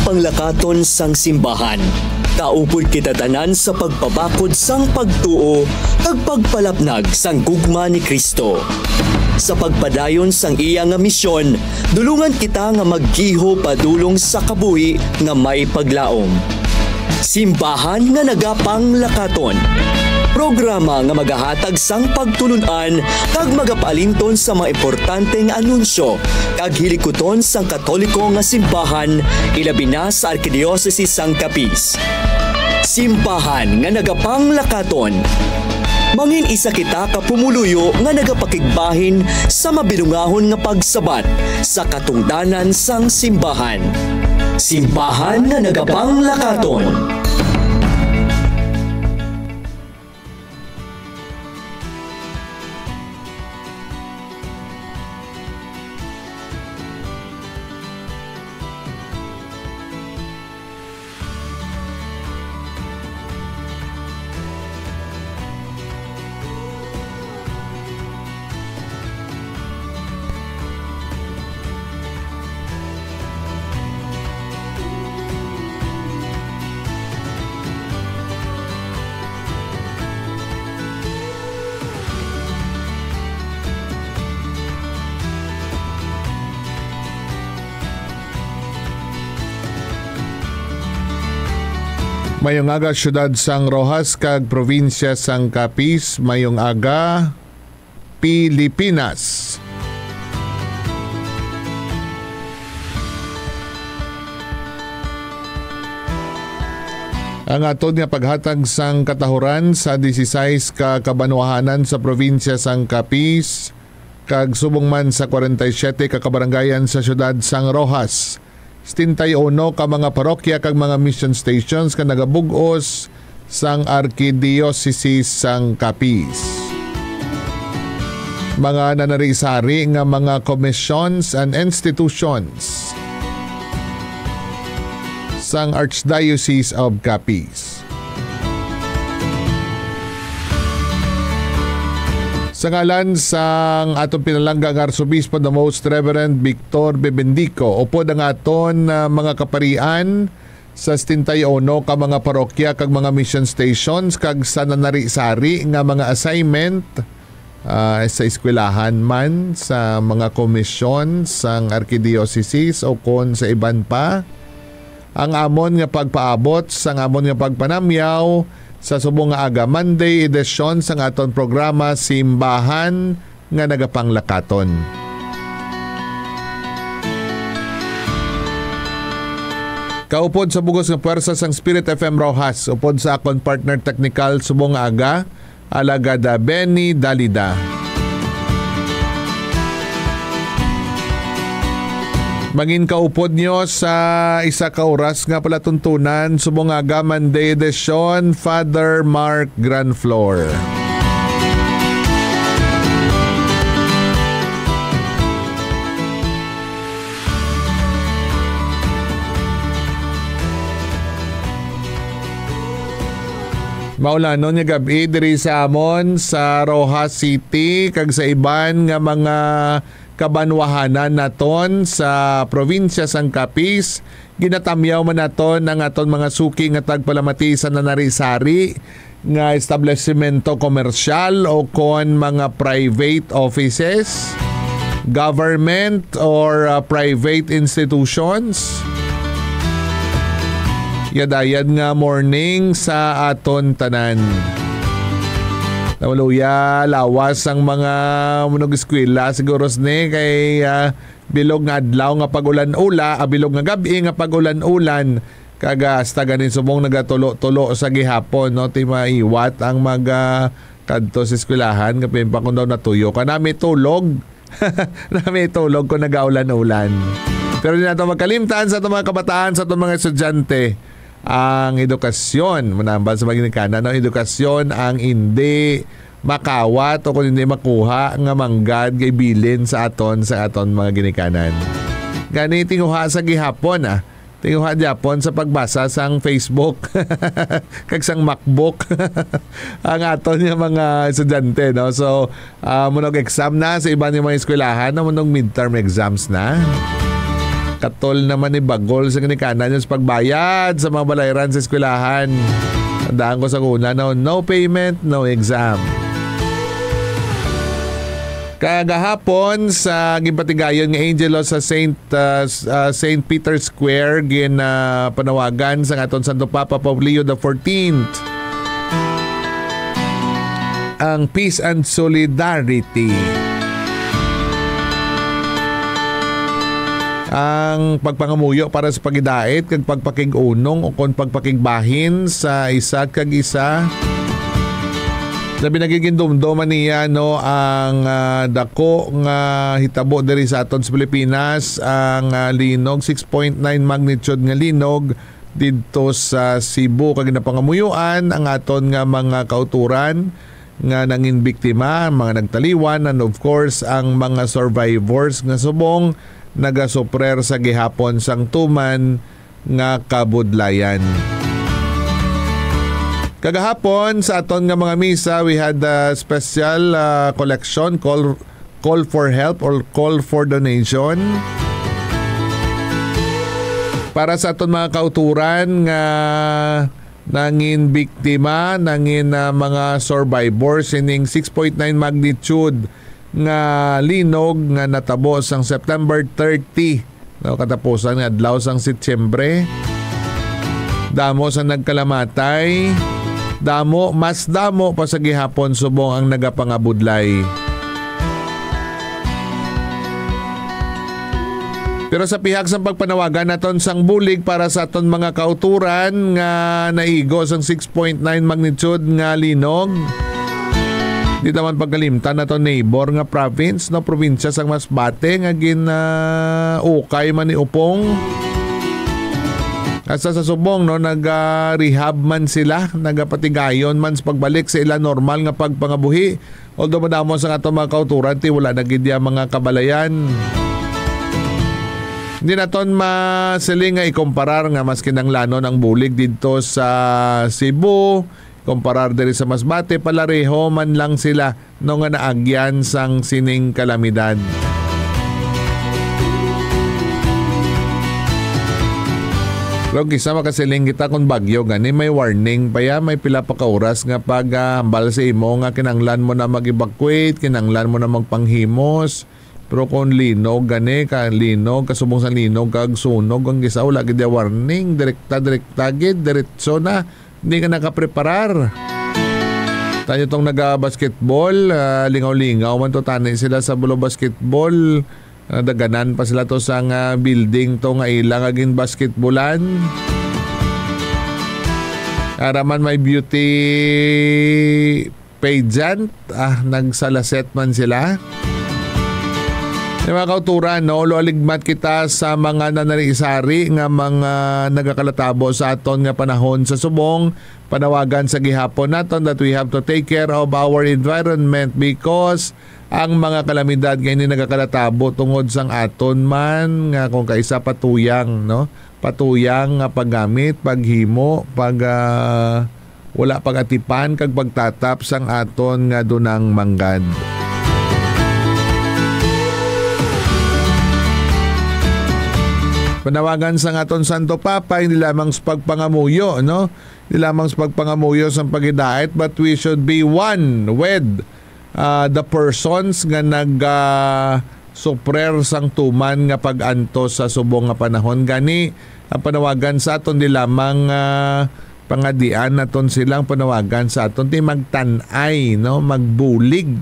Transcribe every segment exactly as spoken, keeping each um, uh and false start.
Panglakaton sang simbahan. Kaupod kita tanan sa pagpabakod sang pagtuo kag pagpalapnag sang gugma ni Cristo. Sa pagpadayon sang iya nga misyon, dulungan kita nga maggiho padulong sa kabuhi nga may paglaom. Simbahan nga nagapanglakaton. Programa nga magahatag sang pagtulon-an kag magapaalinton sa mga importante nga anunsyo kag hilikuton sang Katoliko nga simbahan, ilabi na sa Arkidiocese sang Capiz. Simbahan nga nagapanglakaton. Mangin isa kita ka pumuluyo nga nagapakigbahin sa mabinungahon nga pagsabat sa katungdanan sang simbahan. Simbahan nga nagapanglakaton. Mayong aga, siyudad sang Roxas kag probinsya sang Capiz. Mayong aga, Pilipinas. Ang aton nga paghatag sang katahuran sa dieciséis ka kabanwahanan sa probinsya sang Capiz, kag subong man sa kwarenta y siyete ka kabarangayan sa siyudad sang Roxas, setenta y uno ka mga parokya kag mga mission stations nga nagabug-os sang Arkidiocese sang Capiz. Mga nanari-sari nga mga commissions and institutions sang Archdiocese of Capiz. Sa ngalan sang aton pinalangga nga Arsobispo, the Most Reverend Victor Bebendico, upod ang aton, ah, mga kaparian sa setenta y uno ka mga parokya kag mga mission stations, kag sa nanari-sari nga mga assignment, ah, sa eskwelahan man, sa mga komisyon sang arkidiocese o kon sa iban pa. Ang amon nga pagpaabot sang amon nga pagpanamyaw sa subong nga aga, Monday edisyon sang aton programa Simbahan nga Nagapanglakaton. Kaupod sa bug-os nga puwersa sang Spirit F M Roxas, upod sa akon partner technical subong nga aga, Alagad Benny Dalida. Mangin kaupod nyo sa isa ka oras nga palatuntunan, subong nga aga, Monday edisyon, Father Mark Granflor. Maulanon nga gab-i diri sa amon sa Roxas City kag sa iban nga mga kabanwahanan naton sa probinsya sang Capiz. Ginatamyaw man naton ang aton mga suki nga tagpalamati sa nanari-sari nga establisimento komersyal o kon mga private offices, government or, uh, private institutions. Yadayad nga morning sa aton tanan. Nawaluya, lawas ang mga manag-eskwela siguro sini kay, ah, bilog nga adlaw nga pag-ulan-ula, ah, bilog nga gab-i nga pag-ulan-ulan, kag, ah, hasta ganin subong nagatulo-tulo sa gihapon, no? Ti maiwat ang mag, ah, kadto sa eskwelahan, kapin pa kung daw natuyo ka, nami tulog. Nami tulog kung nagaulan-ulan. Pero di nato magkalimtan sa atong mga kabataan, sa atong mga estudyante, ang edukasyon, manambal sa mga ginikanan, no? Edukasyon ang hindi makawat o kung hindi makuha nga manggad kay bilin sa aton, sa aton mga ginikanan. Gani, tinguha sa gihapon, ah. Tinguha gyapon sa pagbasa sang Facebook kag sang MacBook ang aton nga mga estudyante, no? So, ah, munog exam na sa iban nga mga eskwelahan, no? Munog midterm exams na. Katol naman ni bagol sa ginikanan niya sa pagbayad sa mga balayran sa eskwelahan. Tandaan ko sa una, no, no payment, no exam. Kagahapon, sa ginpatigayon nga Angelo sa Saint, ah, s-, ah, Saint Peter's Square, gin, ah, panawagan sang aton Santo Papa Pope Leo the fourteenth ang peace and solidarity. Ang pagpangamuyo para sa pagidait kag pagpakig-unong ukon pagpakigbahin sa isa kag isa. Labi na gid gindumdom man niya, no, ang, ah, dako nga hitabo diri sa aton sa Pilipinas, ang, ah, linog, six point nine magnitude nga linog didto sa Cebu, kag ginapangamuyoan ang aton nga mga kautoran nga nangin biktima, mga nagtaliwan, and of course, ang mga survivors nga subong nagasuprer sa gihapon sang tuman nga kabudlayan. Kagahapon, sa aton nga mga misa, we had a special, ah, collection, call, call for help or call for donation para sa aton mga kauturan nga nangin biktima, nangin, ah, mga survivors sining six point nine magnitude nga linog nga natabo sang September thirty, no, katapusan nga adlaw sang Setyembre. Damo sa nagkalamatay, damo, mas damo pa sa gihapon subong ang nagapangabudlay. Pero sa pihak sang pagpanawagan naton sang bulig para sa aton mga kauturan nga naigo sang six point nine magnitude nga linog, di naman pagkalimtan naton neighbor nga province, no, probinsya sang Masbate nga gin, ah, ukay man ni Upong. Hasta sa subong, no, naga-rehab man sila, nagapatigayon man sa pagbalik sa ila normal nga pagpangabuhi. Although madamo sa aton mga kauturan, ti wala na gid ya mga kabalayan. Hindi naton masiling nga ikomparar nga mas kinanglanon ang bulig didto sa Cebu, komparar diri sa Masbate, palareho man lang sila, no, nga naagyan sang sining kalamidad. Pero kisa makasiling kita kung bagyo gani, may warning pa ya, may pila pa ka oras nga pag, ah, hambal sa imo nga kinanglan mo na mag-evacuate, kinanglan mo na magpanghimos. Pero kung linog gani, ka linog, kasubong sa linog, kag sunog, ang kisa wala gid ya warning, direkta, direkta gid, diretso na. Hindi ka nakapreparar. Tayo tong naga-basketball, ah, lingaw-lingaw man to tani sila sa bulo basketball. Ah, daganan pa sila to sang, ah, building to nga ila nga ginbasketballan. Ara man may beauty pageant, ah, nagsalaset man sila. Yung mga kauturan, no, ulo aligmat kita sa mga nanari-sari nga mga nagakalatabo sa aton nga panahon sa subong. Panawagan sa gihapon naton that we have to take care of our environment because ang mga kalamidad nga ini nagakalatabo tungod sang aton man nga kung kaisa patuyang, no? Patuyang nga paggamit, paghimo, pag, ah, wala pag-atipan kag pagtatap sang aton nga dunang manggad. Panawagan sang aton Santo Papa, hindi lamang sa pagpangamuyo, no? Hindi lamang sa pagpangamuyo sang pagidait, but we should be one with, ah, the persons nga nag, ah, suprer sang tuman nga pag-antos sa subong nga panahon. Gani, ang panawagan sa aton di lamang, ah, pangadian naton silang panawagan sa aton, ti magtan-ay, no? Magbulig,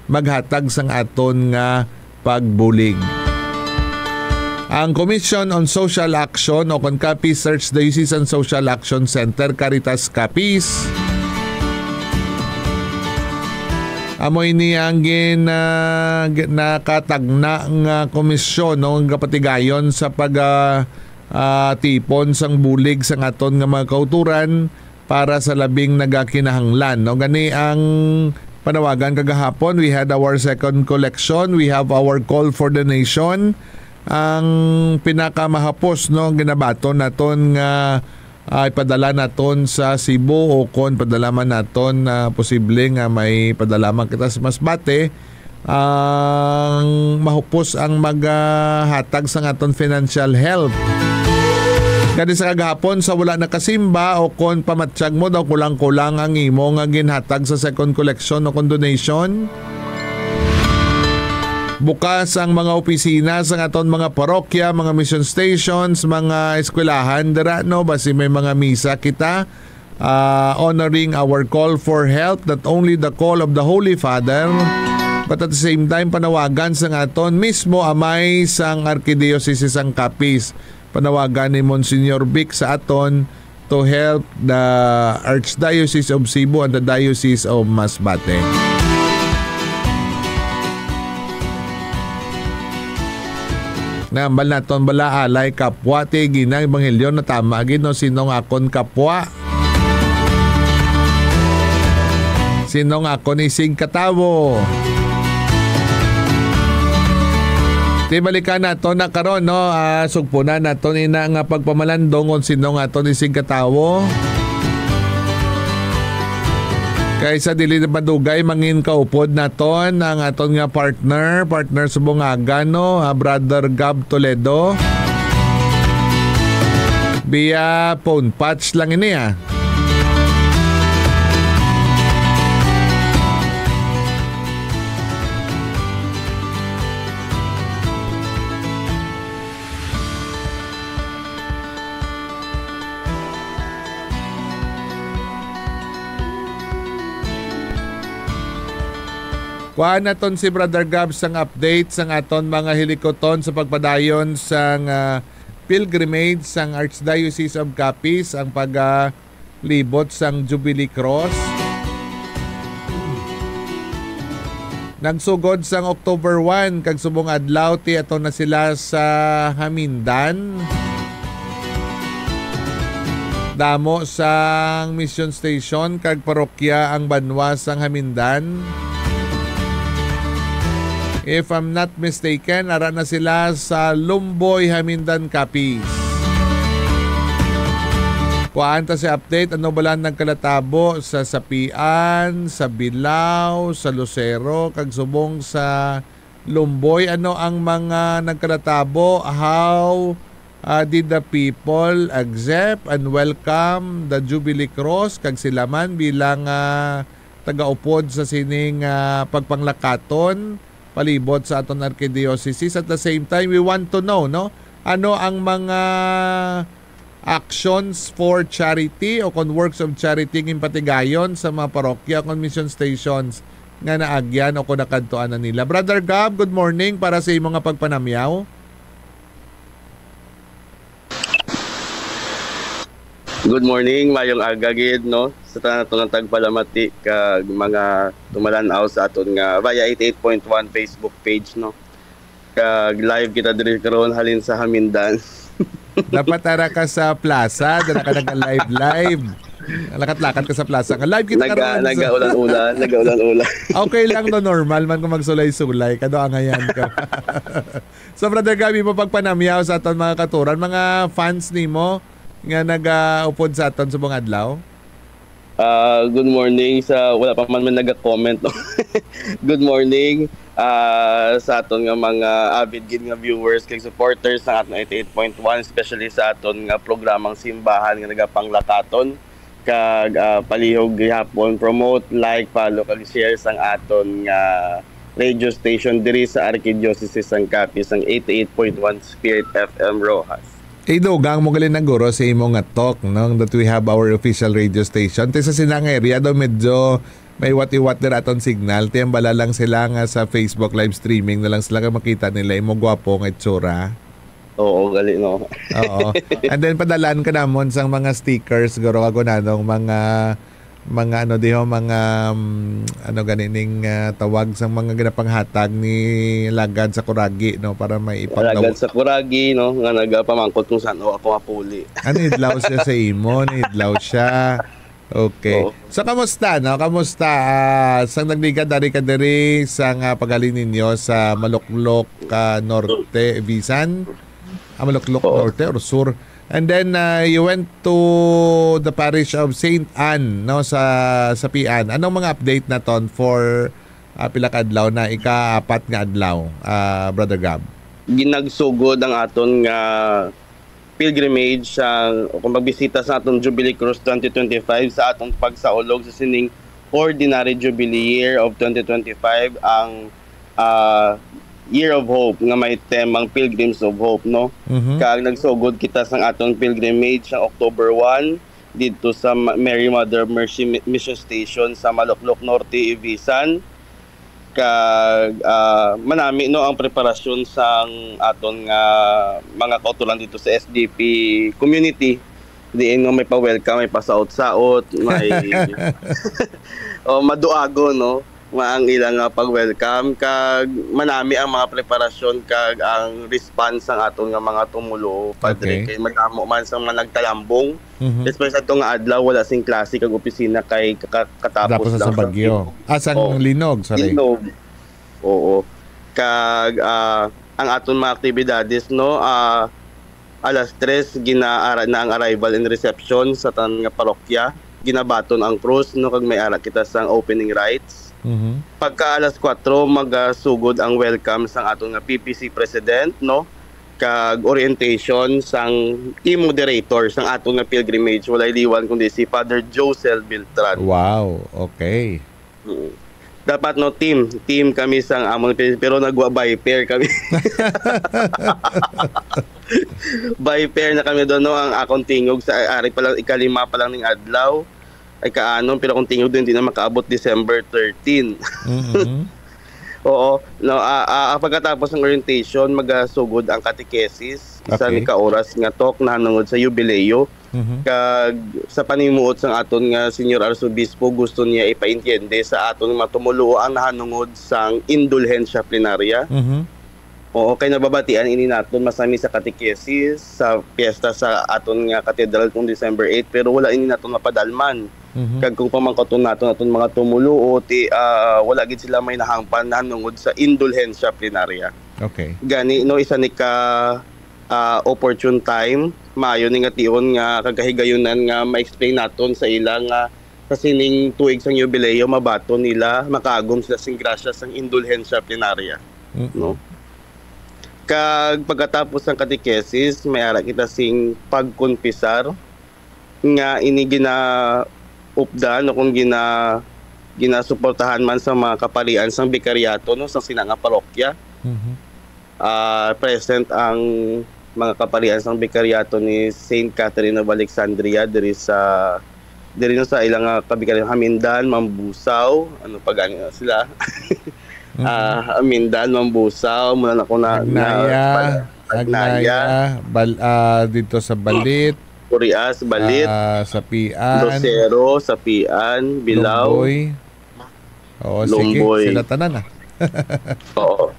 maghatag sang aton nga pagbulig. Ang Commission on Social Action o kon Capiz Search Diocesan Social Action Center, Caritas Capiz, amo ini ang gin-, ah, gi-, nakatagna nga komisyon, no, nga gapatigayon sa pag, ah, ah, tipon sang bulig sang aton nga mga kauturan para sa labing nagakinahanglan, no? Gani ang panawagan kagahapon, we had our second collection, we have our call for donation. Ang pinakamahapos, no, ginabaton naton nga, ah, ipadala naton sa Cebu, o kon padala man naton, ah, posible nga may padala man kita sa Masbate, ang mahupos ang maghatag sang aton financial help. Gani sa kagahapon, sa wala nakasimba o kon pamatyag mo daw kulang-kulang ang imo nga ginhatag sa second collection o kon donation, bukas ang mga opisina sang aton mga parokya, mga mission stations, mga eskwelahan dira, no? Basi may mga misa kita, ah, honoring our call for help, not only the call of the Holy Father, but at the same time, panawagan sang aton mismo amay sang Arkidiocese sang Capiz. Panawagan ni Monsignor Vic sa aton to help the Archdiocese of Cebu and the Diocese of Masbate. Nambal naton bala, alay kapwa, ti ginang ebanghelyo na tama gid, no? Sino nga akon kapwa? Sino nga akon isig katawo? Ti balikan nato na karon, no? Ah, sugpunan naton ina nga pagpamalandong kung sino nga aton isig katawo. Kaysa dili na madugay, mangin kaupod naton ang aton nga partner, partner sa bungagan, no? Ah, Brother Gab Toledo. Via phone patch lang ini, ah. Kuhaan naton si Brother Gab sang update sang aton mga hilikuton sa pagpadayon sang, ah, pilgrimage sang Archdiocese of Capiz, ang pag, ah, libot sang Jubilee Cross. Nagsugod sang October one kag subong adlaw ti ato na sila sa Hamindan. Damo sang mission station kag parokya ang banwa sang Hamindan. If I'm not mistaken, ara na sila sa Lumboy, Hamindan, Capiz. Kuhaan ta si update, ano bala nagkalatabo sa Sapian, sa Bilao, sa Lucero, kag subong sa Lumboy? Ano ang mga nagkalatabo? How, ah, did the people accept and welcome the Jubilee Cross? Kag sila man bilang, ah, tagaupod sa sining, ah, pagpanglakaton palibot sa aton arkidiocese. At the same time, we want to know, no? Ano ang mga actions for charity o kon works of charity nga ginpatigayon sa mga parokya o kon mission stations nga naagyan o kon nakadtuan na nila? Brother Gab, good morning para sa imo nga pagpanamyaw. Good morning, mayong aga gid, no, sa tanan nato nga tagpalamati kag mga tumalan-aw sa aton nga via eighty-eight point one Facebook page, no. Kag live kita diri karon halin sa Hamindan. Dapat ara ka sa plaza, dira ka naga-live live. Lakat-lakat ka sa plaza. Nga live kita Naga, karon. Nagaulan-ulan, nagaulan-ulan. Okay lang, no, normal man kung magsulay-sulay ka, do angayan ka. So, Brother Gab, imo pagpanamyaw sa aton mga katuran, mga fans nimo nga nagaupod sa aton subong adlaw? Ah, good morning sa, wala pa man may naga-comment, no? Good morning, ah, sa aton nga mga avid gid nga viewers kag supporters sa aton eighty-eight point one, especially sa aton nga programang Simbahan nga nagapanglakaton. Kag, ah, palihog gihapon, promote, like, follow, kag share sang aton nga radio station diri sa Arkidiocese sang Capiz, ang eighty-eight point one Spirit F M Roxas. Idugang mo gali na, guro, sa imo nga talk, no, that we have our official radio station. Ti sa sina nga area daw medyo may iwat-iwat dira aton signal. Ti ang bala lang sila nga sa Facebook live streaming na lang sila kay makita nila imo gwapo nga itsura. Oo, gali, no? Oo. And then, padalaan ka namon sang mga stickers, guro, kag nanong mga, mga ano diho, mga, um, ano gani ning, ah, tawag sang mga ginapanghatag ni Alagad sa Kuragi, no, para may ipangdaw-, Alagad sa Kuragi, no, nga nagapamangkot kung saan ako mapuli. Ah, nahidlaw siya sa imo, nahidlaw siya. Okay. Oo. So, kamusta, no? Kamusta? Ah, sang nagligad, dari ka diri sa nga paghalin ninyo sa Maluklok, ah, Norte, Visan? Ah, Maluklok Oo. Norte or Sur? And then, ah, you went to the parish of Saint Anne, no, sa, sa Pian. Anong mga update naton for Ah, pila ka adlaw na, ika-apat nga adlaw, ah, Brother Gab? Ginagsugod ang aton nga pilgrimage sa, o kung magbisita sa aton Jubilee Cross twenty twenty-five sa aton pagsaulog sa sining ordinary Jubilee year of twenty twenty-five, ang, ah, Year of Hope nga may temang Pilgrims of Hope, no? Mhm. Kag nagsugod kita sa aton pilgrimage sa October one didto sa Ma-, Mary Mother of Mercy Mi-, Mission Station sa Maloklok Norte, Ibisan. Kag, ah, manami, no, ang preparasyon sang aton nga mga kautulan dito sa S D P community. Diin nga may pa-welcome, may pasaot-saot, may, o, maduago, no, nga ang ilang, ah, pag-welcome. Kag manami ang mga preparasyon kag ang response sang aton nga mga tumuluo, Padre, Okay. kay madamo man sang mga nagtalambong. Mhm. Especially ato nga adlaw, wala sing klase kag opisina kay kaka-, katapos Tapos na lang sa sa bagyo. Linog. Ah, sang Oo. Linog, sorry. Linog. Oo. Kag, ah, ang aton mga aktibidades, no, ah, alas tres, ginaara na ang arrival and reception sa tanan nga parokya. Ginabaton ang krus, no, kag may ara kita sang opening rites. Mhm. Pagka alas kuwatro, magasugod ang welcome sang aton nga P P C president, no, kag orientation sang team moderator sang aton nga pilgrimage. Walay liwan kundi si Father Josel Beltran. Wow, okay. Mm. Dapat, no, team, team kami sang amon, pe-, pero nagwa by pair kami. By pair na kami doon, no, ang akong tingog sa ari pa lang, ikalima pa lang ning adlaw, ay kaanon, pero akong tingog din, di na makaabot December thirteen. Mhm. Oo, no, ah, ah, pagkatapos ng orientation, magasugod ang catechesis, isa Okay. ni ka oras nga talk nahanungod sa Yubileo. Mhm. Kag sa panimuot sang aton nga Señor Arsobispo, gusto niya ipaintiende sa aton nga tumuluo ang nahanungod sang indulhensya plenaria. Mhm. Oo, kay nababatian ini naton masami sa katekesis, sa piyesta sa aton nga katedral kung December eight, pero wala ini naton mapadalman. Mhm. Kag kung pamangkoton naton aton mga tumuluo, ti, ah, wala gid sila may nahangpan nahanungod sa indulhensya plenaria. Okay. Gani, no, isa ni ka ah, opportune time, maayo ni nga tion nga kagahigayunan nga ma-explain naton sa ila nga sa sining tuig sang yubileyo mabaton nila, makaagom sila sing grasya sang indulhensya plenaria, Mm. no? Kag pagkatapos sang katekesis, may ara kita sing pagkonpisar. nga ini ginaupdan o kung gina-, ginasuportahan man sa mga kaparian sang bikaryato, no, sa sina nga parokya. Mhm. Ah, present ang mga kaparian sang bikaryato ni Saint Catherine of Alexandria diri sa, diri, no, sa ilang, ah, kabikaryato, Hamindan, Mambusaw, ano pa gani na sila? Mhm. Ah, Hamindan, Mambusaw, muna na ko na, na, Agnaya, pala, Agnaya, Agnaya. Bal-, ah, dito sa Balit, Curias, Balit, Ah, Sapian. Lucero, Sapian, Bilao. Lumboy. Oo, sige. Lumboy. Sila tanan, ah. Oo.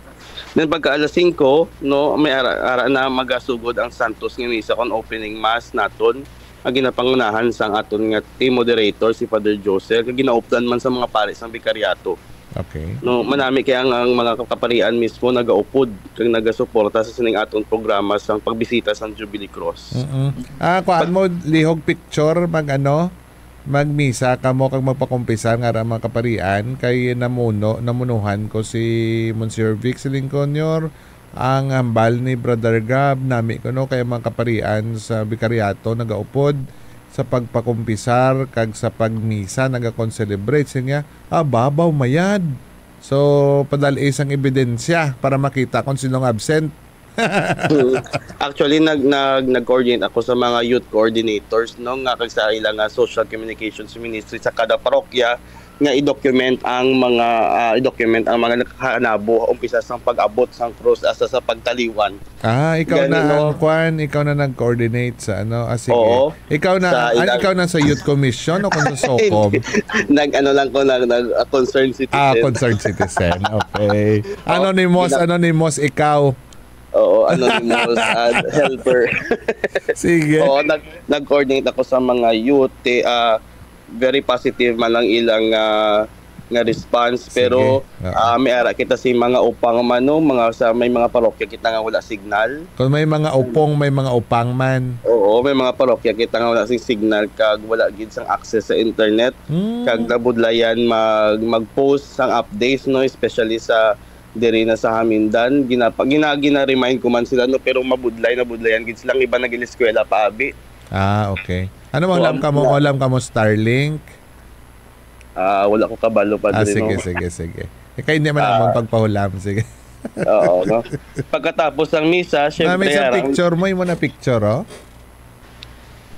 Then pagka alas singko, no, may ara, ara na magasugod ang Santos nga Misa kon opening mass naton, ang ginapangunahan sang aton nga team moderator, si Father Josel, nga ginaupdan man sa mga pari sang bikaryato. Okay. No, manami kay ang, ang mga kaparian mismo nagaupod kag nagasuporta sa sining aton programa sang pagbisita sang Jubilee Cross. Mm-mm. Ah, kuan Pag- mo, lihog picture, mag ano, magmisa kamo kag magpakumpisar nga ra mga kaparian, kay namuno, namunuhan ko si Monsignor Vic Silinconyor, ang hambal ni Brother Gab, nami kuno kay ang mga kaparian sa bikaryato nagaupod sa pagpakumpisar kag sa pagmisa, naga-concelebrate. Siya niya, "Ah, babaw mayad." So, padal-i sang ebidensya para makita kung sinong absent. Mm. Actually, nag-, nag-, nag-coordinate ako sa mga youth coordinators, no, nga kag sa ila nga social communications ministry sa kada parokya nga i-document ang mga, ah, i-document ang mga nakahanabo umpisa sang pag-abot sang krus hasta sa pagtaliwan. Ah, ikaw Gani, na ang no? kwan, ikaw na nag-coordinate sa ano, ah, sige. Oo. Ikaw na, Sa ah, ilang ikaw na sa Youth Commission o kung sa SOCOM? Nag-ano lang ko, nag-, nag-, ah, concerned citizen. Ah, concerned citizen. Okay. Oh, Anonymous, ilang anonymous, ikaw. Oo, anonymous, ah, helper. Sige. Oo, nag-, nag-coordinate ako sa mga youth, eh, ah, very positive man ang ilang, ah, nga response, Sige. pero, Oo. ah, may ara kita si mga upang man, no, mga sa, may mga parokya kita nga wala signal. Kung may mga upong, may mga upang man. Oo, may mga parokya kita nga wala sing signal kag wala gid sang access sa internet. Hmm. Kag nabudlayan mag, mag-post sang updates, no, especially sa diri na sa Hamindan. Ginapa-, gina-, gina-remind ko man sila, no, pero mabudlay, nabudlayan gid sila. Ang iba nag-eskwela pa abi. Ah, okay. Ano, So, mahulam ang ka mo? na- Mahulam ka mo Starlink? Ah, wala ko kabalo, Ah, Padre, sige, no? sige, sige. Eh, kaya hindi man Ah. naman pagpahulam. Sige. Oo, no? Pagkatapos ng misa, syempre, Mami, sa harang picture mo, imo na picture, oh?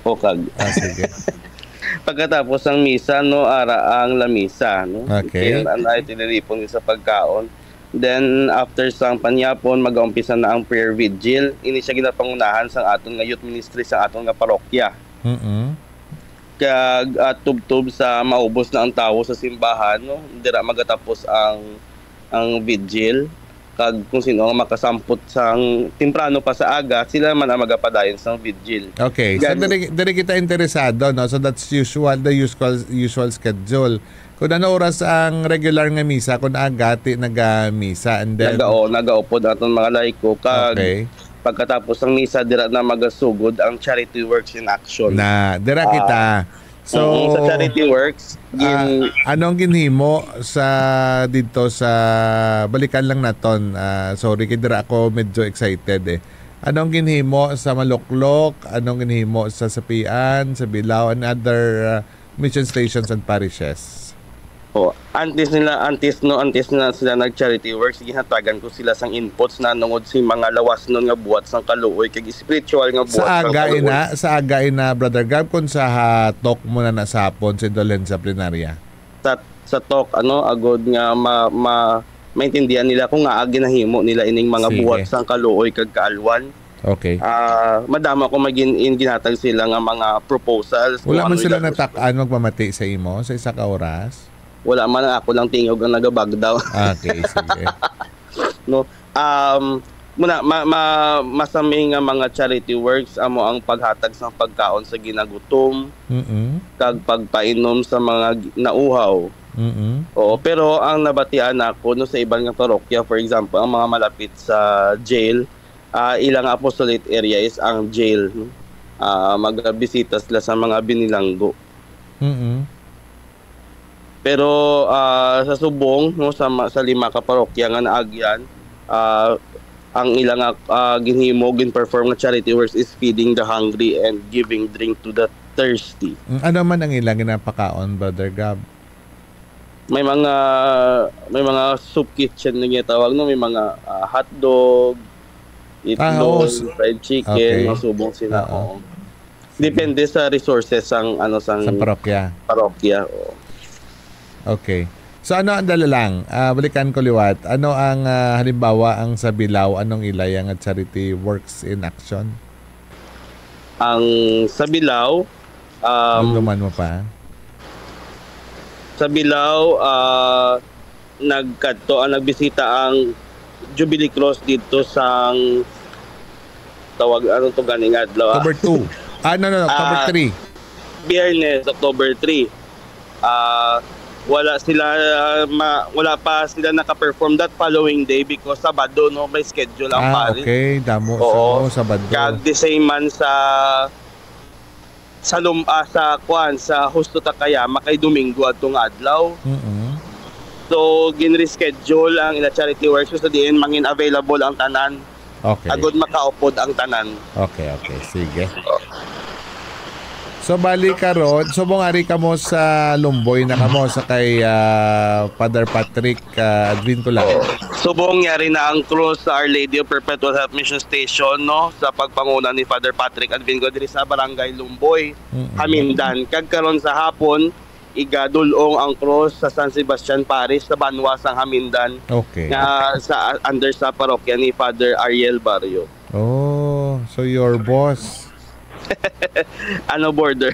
O, kag. Ah, sige. Pagkatapos ng misa, no, ara ang lamisa, no? Okay. Kaya ang ay tinilipon sa pagkaon. Then, after sang panyapon, mag-aumpisa na ang prayer vigil. Ini siya ginapangunahan sang aton nga youth ministry sa aton nga parokya. Mm-mm. Kag, ah, tubtob sa maubos na ang tawo sa simbahan, no? Dira magatapos ang, ang vigil. Kag kung sino ang makasampot sang temprano pa sa aga, sila man ang magapadayon sang vigil. Okay. So, Gan- diri, diri kita interesado, no? So, that's usual, the usual, usual schedule. Kung ano oras ang regular nga misa, kung aga, ti naga-misa, and then Nagao-, nagaupod aton mga laiko. Kag Okay. pagkatapos ng misa, dira na magasugod ang charity works in action. Na, dira Ah, kita. So, mm, sa charity works, ah, gin- anong ginhimo sa dito sa, balikan lang naton, ah, sorry, kay dira ako medyo excited eh. Anong ginhimo sa Maluklok? Anong ginhimo sa Sapian, sa Bilao, and other, ah, mission stations and parishes? Oh, antes nila, antes, no, antes na sila nag-charity works, ginhatagan ko sila sang inputs na nungod si mga lawasnon nga buhat sang kaluoy kag spiritual nga Sa buhat sang aga kaluoy. ina, sa aga ina, Brother Gab, kung sa ha-, talk mo na na sa hapon sa Indolencia Plenaria? Sa, sa talk, ano, agod nga ma-, ma-, maintindihan nila kung nga ginahimo nila ining mga Sige. buhat sang kaluoy kag kaalwan. Okay. Ah, madama ko magin-, in ginhatag sila nga mga proposals kung Wala man ano sila yung gusto. natak-an magpamati sa imo sa isa ka oras? Wala man, ako lang tingog ang nagabagdaw. Ah, okay, sige. No? Um, muna, ma-, ma-, masami nga mga charity works, amo ang paghatag sang pagkaon sa ginagutom, Mm-mm. kag pagpainom sa mga gi-, nauhaw. Mm-mm. Oo, pero ang nabatian nako, no, sa iban nga parokya, for example, ang mga malapit sa jail, ah, ilang apostolate area is ang jail, no? Ah, magabisita sila sa mga binilanggo. Mm-mm. Pero, ah, sa subong, no, sa ma-, sa lima ka parokya nga naagyan, ah, ang ila nga, ah, ginhimo, gin-perform nga charity works is feeding the hungry and giving drink to the thirsty. Mm, ano man ang ilang ginapakaon, Brother Gab? May mga, may mga soup kitchen na ginatawag, no? May mga, ah, hotdog, Ah, itlog, oo, s-, fried chicken, okay. mga subong sila, Oo. oo. Depende sa resources sang, ano, sang Sa parokya. parokya, oo. Okay. So, ano ang dala lang? Ah, balikan ko liwat. Ano ang, ah, halimbawa ang sa Bilao? Anong ilay ang charity works in action? Ang sa Bilao, um, Lumluman mo pa. sa Bilao, ah, nagkadto, ah, nagbisita ang Jubilee Cross dito sang tawag, ano to ganing adlaw, ah? October two. Ah, no, no, no, October Ah, three. Biyernes, October three. Ah, wala sila, ah, ma-, wala pa sila naka-perform that following day because Sabado, no, may schedule ang Ah, parish. okay. Damo sa, Oo. oh, Sabado. Kag the same man sa, sa lum-, ah, sa, kuan, sa Justo Takayama kay Domingo adto nga adlaw. Mm-mm. So, gin-reschedule ang ila charity works sa diin mangin available ang tanan. Okay. Agud makaupod ang tanan. Okay, okay. Sige. So, bali karon, subong ari kamo sa Lumboy na kamo sa kay, ah, Father Patrick, ah, Advincula. Subong yari na ang cross sa Our Lady of Perpetual Help Mission Station, no, sa pagpanguna ni Father Patrick Advincula diri sa Barangay Lumboy, Mm-mm. Hamindan. Kag karon sa hapon, igadul-ong ang cross sa San Sebastian Parish sa banwa sang Hamindan Okay. nga sa, under sa parokya ni Father Ariel Barrio. Oh, so your boss. Ano, brother?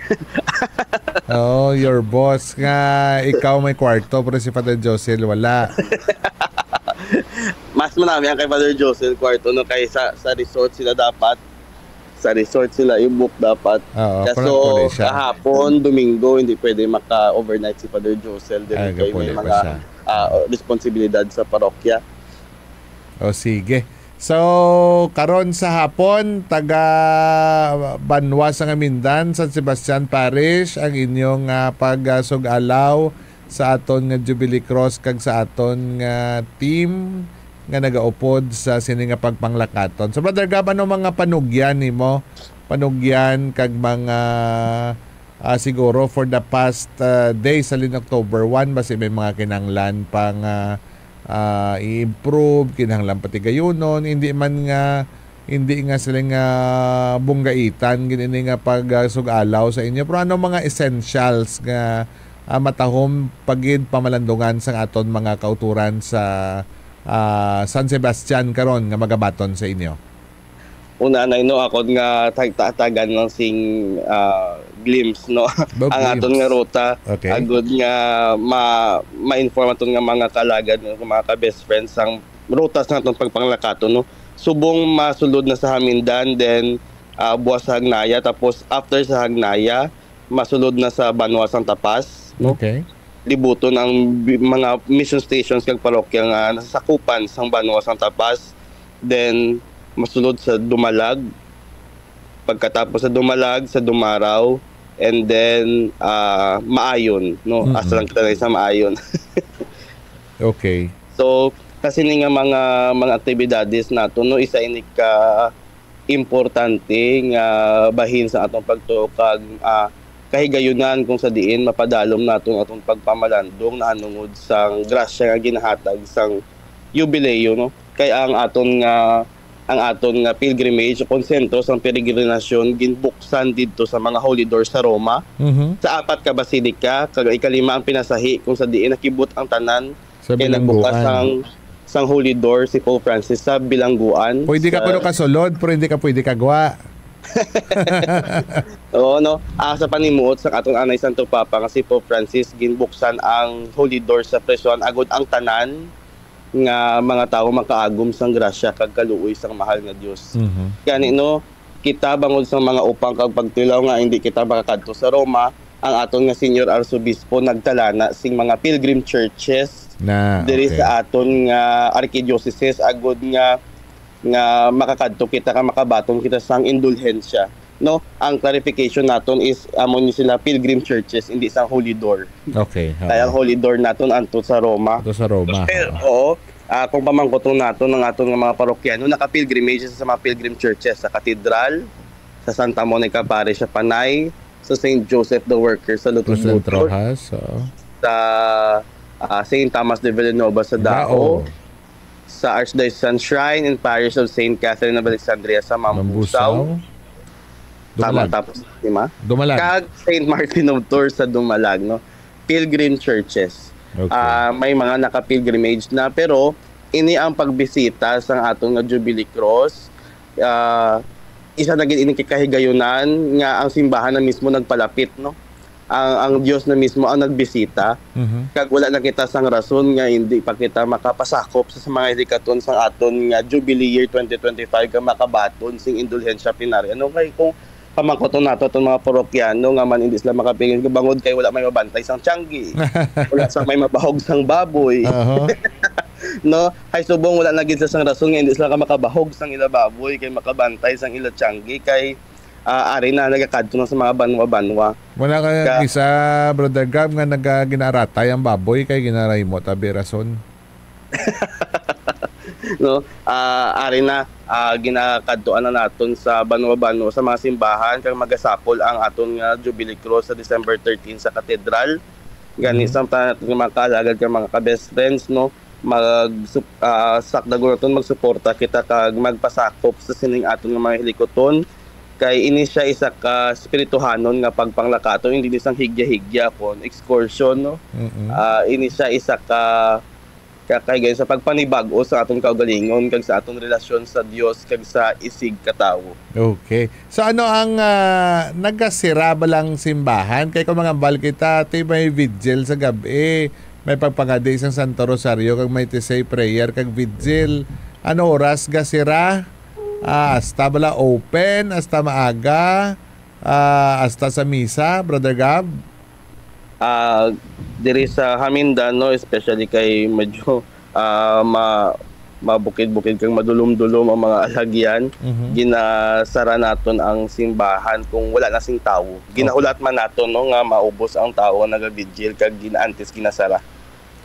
Oh, your boss nga ikaw may kwarto pero si Father Josel wala. Mas manami ang kay Father Josel kwarto, no, kaysa sa resort sila dapat. sa resort sila i-book dapat. Oo, Kaso, correct, correct siya. kahapon, Domingo, hindi pwede maka-overnight si Father Josel diri Ay, kay may kapuli pa mga, siya. ah, responsibilidad sa parokya. O, sige. So, karon sa hapon, taga Banwa sa Ngamindan, San Sebastian Parish, ang inyong, ah, pag-, ah, sug-alaw sa aton nga Jubilee Cross kag sa aton nga team nga nagaupod sa sini nga pagpanglakaton. So, Brother Gab, ano mga panugyan nimo? Panugyan kag mga, ah, siguro for the past, ah, days, halin October one, basi may mga kinahanglan pa nga, ah, i-improve, kinahanglan patigayunon, hindi man nga, hindi nga sila nga bunggaitan gid ini nga pag, ah, sug-alaw sa inyo. Pero ano mga essentials nga, ah, matahom pa gid pamalandungan sang aton mga kauturan sa, ah, San Sebastian karon nga magabaton sa inyo? Una na, no, akon nga tag-, tatagan lang sing, ah, glimpse, no, About ang aton nga glimpse. ruta, Okay. agud nga ma-, ma-inform aton nga mga kalagad, nga mga ka-best friends, ang ruta sa aton pagpanglakaton, no. Subong masulod na sa Hamindan, then, ah, buwas sa Hagnaya, tapos after sa Hagnaya, masulod na sa Banwa Santa Paz, no? Okay. Libuton ang bi-, mga mission stations kag parokya nga nasasakupan sang Banwa Santa Paz. Then, masulod sa Dumalag. Pagkatapos sa Dumalag, sa Dumaraw. And then, ah, Maayon, no? Mm-mm. Asa lang kita na sa Maayon. Okay. So, kasi ni nga mga, mga aktibidades nato, no? Isa ini ka importante nga bahin sa atong pagtuo kag, ah, kahigayunan kung sa diin mapadalom naton atong pagpamalandong nahanungod sang grasya nga ginahatag sang Yubileo, no? Kay ang aton nga, ang aton nga pilgrimage o konsentro sang peregrinasyon ginbuksan didto sa mga holy doors sa Roma, Mhm. sa apat ka basilika, kag ikalima ang pinasahi kung sa diin nakibot ang tanan Sa kay nagbukas bilangguan. sang, sang holy door si Pope Francis sa bilangguan Pwede ka sa kuno kasulod, pero hindi ka pwede kagwa. Oo, no? Ah, sa panimuot sang aton anay Santo Papa nga si Pope Francis, ginbuksan ang holy door sa presyohan agud ang tanan nga mga tawo makaagom sang grasya kag kaluoy sang mahal nga Dios. Mhm. Gani, no, kita bangod sa mga upang kag pagtilaw nga hindi kita makakadto sa Roma, ang aton nga Senior Arsobispo nagtalana sing mga pilgrim churches Na, diri okay. sa aton nga archdiocese agud nga, nga makakadto kita ka makabaton kita sang indulhensya, no? Ang clarification naton is amo ni sila pilgrim churches, hindi sang holy door. Okay, oo. Kaya ang holy door naton anto sa Roma. Ato sa Roma, Pero, oo. oo, ah, kung pamangkuton naton ang aton nga mga parokyano, naka-pilgrimage sa mga pilgrim churches, sa katedral, sa Santa Monica Parish sa Panay, sa Saint Joseph the Worker sa Lutod Rosario Butod, Rojas, oo. sa, ah, Saint Thomas de Villanova sa Dao, Dao. sa Archdiocesan Shrine and Parish of Saint Catherine of Alexandria sa Mambusaw. Mambusaw. Tama, Dumalag. tapos, di ba? Dumalag. Kag Saint Martin of Tours sa Dumalag, no? Pilgrim churches. Okay. Ah, may mga naka-pilgrimage na, pero ini ang pagbisita sa aton nga Jubilee Cross. Ah, isa na gid ini kay kahigayunan nga ang simbahan na mismo nagpalapit, no? Ang, ang Dios na mismo ang nagbisita. Mhm. Kag wala na kita sang rason nga hindi pa kita makapasakop sa, sa mga hilikaton sang aton nga Jubilee Year twenty twenty-five, nga makabaton sing indulhensya plenaria. No, kay kung pamangkuton nato itong mga parokyano nga man hindi sila makapigil bangod kay wala may mabantay sang tiyanggi. Wala sa may mabahog sang baboy. Aha. No? Kay subong wala na gid sila sang rason nga hindi sila ka makabahog sang ila baboy kay makabantay sang ila tiyanggi kay, ah, ari na nagakadto na sa mga banwa-banwa. Wala ka Ka- isa, Brother Gab, nga naga-, ginaaratay ang baboy kay ginarahimo tabi rason. No? Ah, ari na, ah, ginakadtuan na naton sa banwa-banwa, sa mga simbahan, kag magasapol ang aton nga Jubilee Cross sa December thirteen sa Katedral. Gani, Mhm. sa tanan naton nga mga kaalagad, kag mga ka-best friends, no? Mag-, sup-, ah, sakdagon naton magsuporta kita kag magpasakop sa sining aton nga mga hilikoton. Kay ini siya isa ka espirituhanon nga pagpanglakaton, hindi ni sang higya-higya kon excursion, no? Mm-mm. Ah, ini siya isa ka ka-, kay gani sa pagpanibag-o sa aton kaugalingon kag sa aton relasyon sa Dios kag sa isigkatawo. Okay. So, ano ang, ah, nagasira ba lang simbahan? Kay kung mangambal kita, ti may vigil sa gab-i, may pagpangadi sang Santo Rosario, kag may tisay prayer, kag vigil. Ano oras gasira? Ah, hasta bala open, hasta maaga, ah, hasta sa misa, Brother Gab? Ah, diri sa Hamindan, no, especially kay medyo, ah, ma-, mabukid-bukid kag madulom-dulom ang mga alagyan, Mhm. ginasara naton ang simbahan kung wala na sing tawo. Ginahulat man naton, no, nga maubos ang tawo nga nagavigil kag gin-, antes ginasara.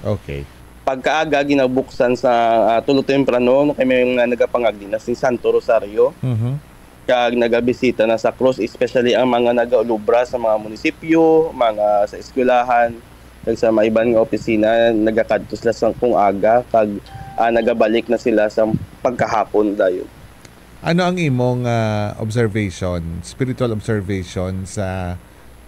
Okay. Pagkaaga, ginabuksan sa, ah, tulo temprano, no, kay may mga nagapangagdi na sing Santo Rosario. Mhm. Kag nagabisita na sa krus, especially ang mga nagaulobra sa mga munisipyo, mga sa eskwelahan, kag sa mga iban nga opisina, nagakadto sila sa kung aga, kag, ah, nagabalik na sila sa pagkahapon dayon. Ano ang imong, ah, observation, spiritual observation sa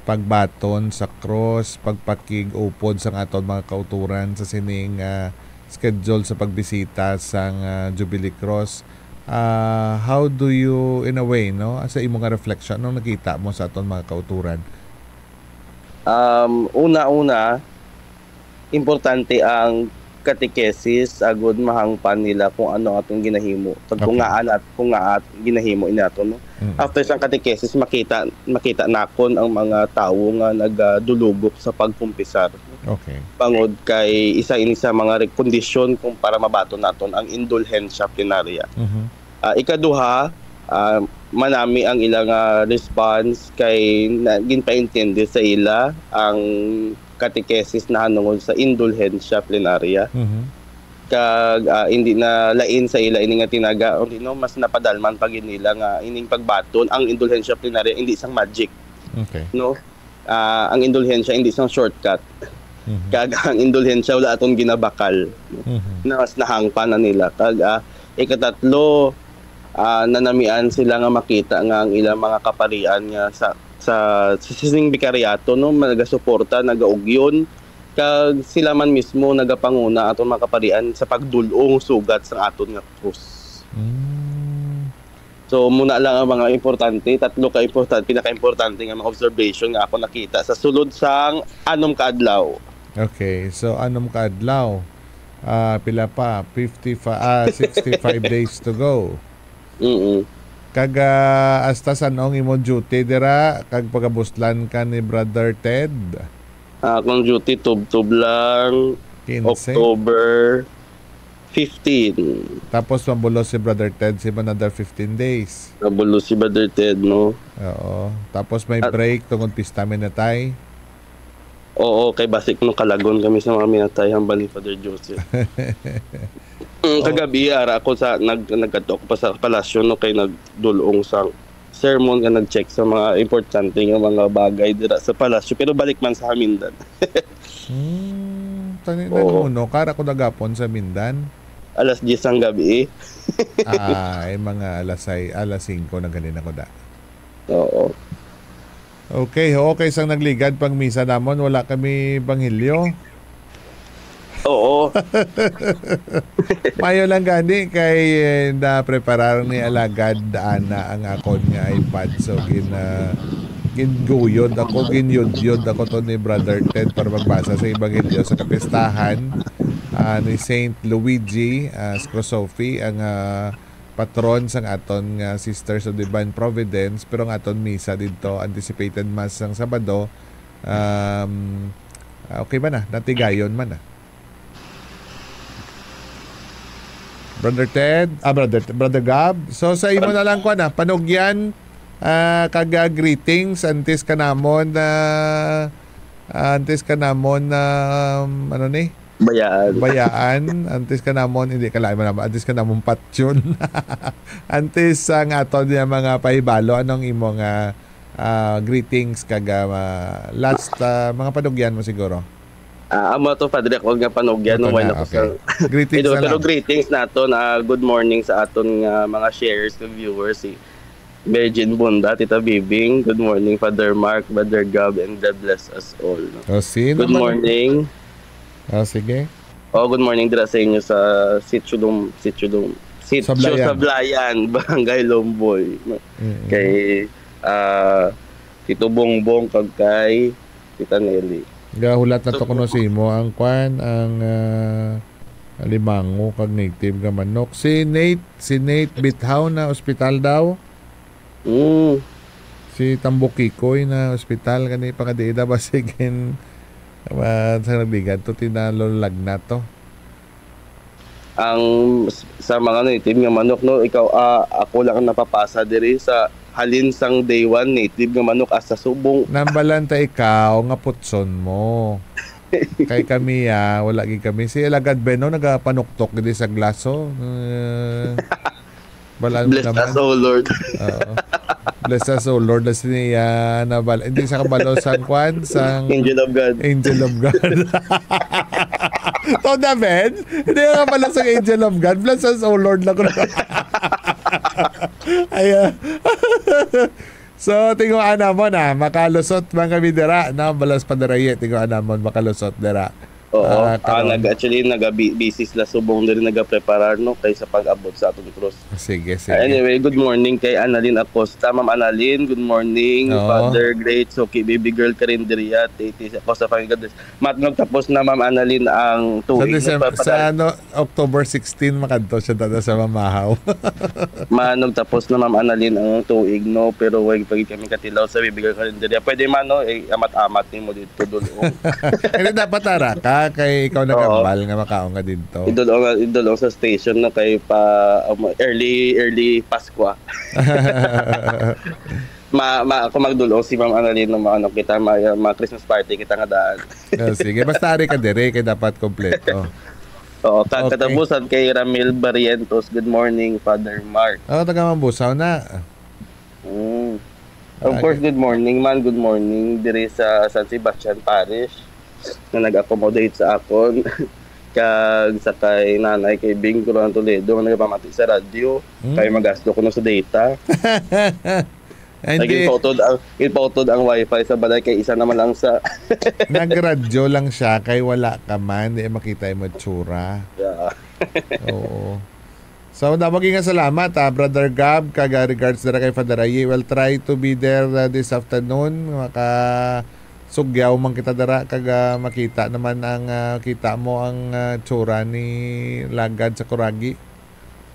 pagbaton sa krus, pagpakig-upod sang aton mga kautoran sa sining, ah, schedule sa pagbisita sang, ah, Jubilee Cross? Ah, how do you, in a way, no, sa imo nga reflection, anong nakita mo sa aton mga kautoran? Um, una-una, importante ang catechesis agud mahangpan nila kung ano atong ginahimo. Kag kung Okay. ngaa nat-, kung ngaa ginahimo ini ato, no? Mm. After sang catechesis, makita, makita nakon ang mga tawo nga nagadulugop sa pagkumpisar. Okay. Bangod kay isa ini sa mga re-, kondisyon kung para mabaton naton ang indulhensya plenaria. Mhm. Ah, ikaduha, ah, manami ang ila nga response kay na, ginpaintindi sa ila ang catechesis nahanungod sa indulhensya plenaria. Mhm. Kag, ah, hindi na lain sa ila ini nga tinaga, kundi, no, mas napadalman pa gid nila nga ining pagbaton ang indulhensya plenaria hindi sang magic, Okay. no? Ah, ang indulhensya hindi sang shortcut. Mhm. Kag ang indulhensya wala aton ginabakal. Mhm. Na mas nahangpan na nila. Kag, ah, ikatatlo, ah, nanamian sila nga makita nga ang ilang mga kaparian nga sa, sa, sa sining bikaryato, no, nagasuporta, nagaugyon, kag sila man mismo nagapanguna aton mga kaparian sa pagdul-ong sugat sang aton nga krus. Mm. So, muna lang ang mga importante, tatlo ka important, pinaka-importante nga mga observation nga ako nakita sa sulod sang anom ka adlaw. Okay, so anom ka adlaw. Ah, pila pa? Fifty-five, ah, sixty-five days to go. Mm-mm. Kag, ah, hasta san-o ang imong duty dira? Kag pagabuslan ka ni Brother Ted? Ah, akong duty tubtob lang, Quince? October fifteen. Tapos mabulos si Brother Ted sa another fifteen days. Mabulos si Brother Ted, no? Oo. Tapos may At break tungod pista minatay. Oo, kay basi kuno kalagon kami sa mga minatay hambal ni Father Joseph. Mm, Ah. kagabi, ara ako sa, nag-, nagkadto ako pa sa palasyo, no, kay nagdul-ong sang sermon nga nag-check sa mga importante nga mga bagay dira sa palasyo, pero balik man sa Hamindan. Hmm, tani na Oo. Nuno, kara ko nagapon sa Mindan. Alas diyes ang gabi. Ay, mga alas sais, alas singko na gali na ko da. Oo. Okay, okay, sang nagligad pang misa namon, wala kami ebanghelyo. Oo. Mayo lang gani kay, eh, napreparar ni Alagad ana ang akon nga iPad. So, gin-, ah, ginguyod ako, ginyudyod ako to ni Brother Ted para magbasa sa Ebanghelyo sa kapistahan, ah, ni Saint Luigi, ah, Scrosofi, ang, ah, patron sang aton nga Sisters of Divine Providence. Pero ang aton misa didto, anticipated Mass sang Sabado, um, ah, okay ba na? Natigayon man na. Brother Ted, ah, Brother, Brother Gab. So, sa imo na lang, kwan, ah, panugyan, ah, kag, ah, greetings, antes ka namon, ah, ah, antes ka namon, ah, um, ano ni? Bayaan. Bayaan, antes ka namon, hindi ka lain man, antes ka namon patyon. Antes ang aton nga mga pahibalo, anong imo nga, ah, greetings kag, ah, ma-, last, ah, mga panugyan mo siguro? Ah, amo to, Padre, ako nga panugyan, no, Ito while na, ako okay. sa Greetings Ito, na pero lang. greetings naton, ah, good morning sa aton nga mga sharers, nga viewers, si Virgin Bunda, Tita Bibing. Good morning, Father Mark, Brother Gab, and God bless us all, no? O, sino Good man? morning. O, sige. Oh, good morning dira sa inyo sa Sitio Dum-, Sitio Dum-, Sitio Sablayan. Sablayan, Barangay Lomboy, no? Mm-mm. Kay, ah, Tito Bongbong kag kay Tita Nelly. Gahulat na So, to kuno sa imo ang kwan, ang, ah, Alimango kag native nga manok. Si Nate, si Nate Bithaw na ospital daw. Mm. Si Tambukikoy na ospital, kani pangadiida ba sigin, ah, sa nagligad to, tinalo lagnat to. Ang s-, sa mga native nga manok, no, ikaw, ah, ako lang ang napapasa diri sa halin sang day one, native nga manok, hasta subong. Nambalan ta ikaw nga putson mo. Kay kami, ah, wala gid kami. Si Alagad Ben, no, nagapanuktok gid sa glaso. Eh, balaan mo Bless naman. Us, O Lord. Oo. Bless us, O Lord, na siniya na bal-, hindi sa kabalo sang kwan, sang Angel of God. Angel of God. Toda, Ben? Hindi ka kabalo sang Angel of God. Bless us, O Lord, lang ko na. Ayan. So, tinguhaan namon, ah, makalusot man kami dira, no? Balos pa dira, ye, tinguhaan namon, makalusot dira. Oo. Ah, Ah, karon. nag-, actually, nagabi-, busy sila subong diri, nagapreparar, no, kay sa pag-abot sa atong cross. Sige, Ah, sige. anyway, good morning kay Annalyn Acosta. Ma'am Annalyn, good morning. Oo. Father Great, Suki, Baby Girl, Karinderia, Titi, Acosta family, God bless. Matnog tapos na, Ma'am Annalyn, ang Sa tuig, December, nagpapadal- sa ano, October sixteen, makadto siya dada sa Mamahaw. Matnog tapos na, Ma'am Annalyn, ang tuig, no? Pero way pa gid kami katilaw sa Baby Girl, Karinderia. Pwede man, no? Eh, amat-amat nimo dito, dulong. Hindi, dapat ara ka, kay ikaw Oo. nagambal nga makaon ka dito. Idulong, idulong sa station, no? Kay pa, um, early, early Pascua. Ma, ma, ako magdulong si Ma'am Annalyn, no? Maano kita, ma, ma Christmas party kita nga daan. Ah, sige, basta ari ka dire, kay dapat kompleto. Oo, ka-, Okay. katapusan kay Ramil Barrientos, "Good morning, Father Mark." Oh, taga Mambusaw na. Mm. Of Ah, course, okay. Good morning man, good morning diri sa San Sebastian Parish na nag-accommodate sa akon. Kag sa kay nanay kay Bing Coronel Toledo nga nagapamati sa radyo, Mm. kay magasto ko na sa data. Ay, Ay, hindi. Ginpautod ang, ginpautod ang wifi sa balay kay isa naman lang sa Nagradyo lang siya kay wala ka man, di makita yung matsura. Yeah. Oo. So, damo gid nga salamat, ah, Brother Gab, kag, ah, regards dira kay Father Ayi. We'll try to be there, ah, this afternoon. Makasugyaw man kita dira, kag, ah, makita naman ang, ah, kita mo ang, ah, tsura ni Lagad sa Kuragi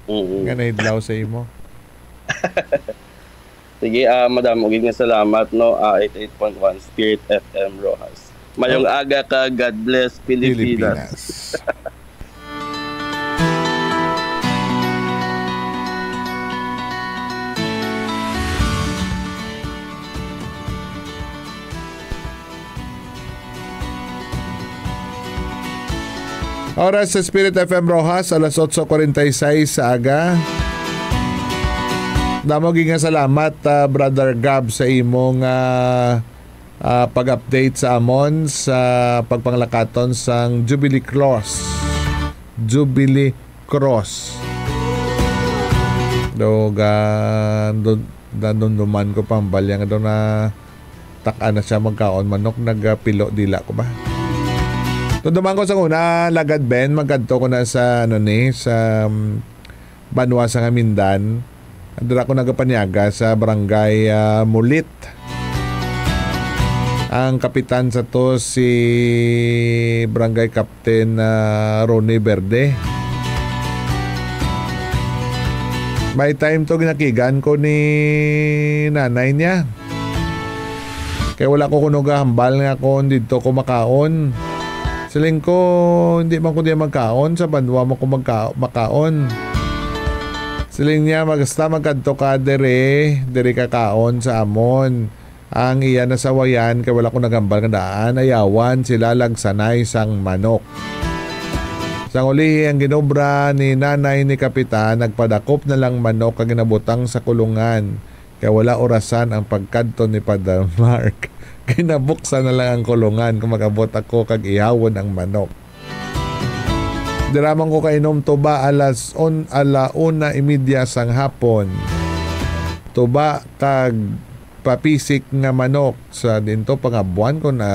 Mm-mm. nga nahidlaw sa imo. Sige, ah, madamo gid nga salamat, no, ah, eighty-eight point one Spirit F M Roxas. Mayong Oh. aga ka, God bless Pilipinas. Pilipinas. Oras sa Spirit F M Roxas, alas otso cuarenta y seis sa aga. Damo gid nga salamat, ah, Brother Gab, sa imong, ah, ah, pag-update sa amon sa pagpanglakaton sang Jubilee Cross. Jubilee Cross. Do, ga-, do, nadumduman ko pang balya nga do na tak-an na siya magkaon manok, nagapilo dila ko ba? Nadumduman ko sa una, Lagad Ben, magkadto ko na sa, ano ni, sa, um, banwa sa Ngamindan. Dira ko nagapanyaga sa barangay, ah, Mulit. Ang kapitan sa to si Barangay Captain, ah, Ronnie Verde. May time to ginakigan ko ni nanay niya. Kay wala ko kuno gahambal nga kon didto ko makaon. Siling ko, "Hindi man ko diya magkaon, sa banwa mo ko magka-, makaon." Siling niya, "Basta magkadto ka diri, diri ka kaon sa amon." Ang iya nasawayan kay wala ko nagambal nga daan, ayawan sila lagsanay sang manok. Sang ulihi, ang ginobra ni nanay ni Kapitan, nagpadakop na lang manok kag ginabutang sa kulungan. Kay wala orasan ang pagkadto ni Father Mark. Ginabuksan na lang ang kulungan kung mag-abot ako kag ihawon ang manok. Dira man ko kainom tuba alas on-, ala una y media sang hapon. Tuba kag papisik nga manok sa dinto pangabuan ko na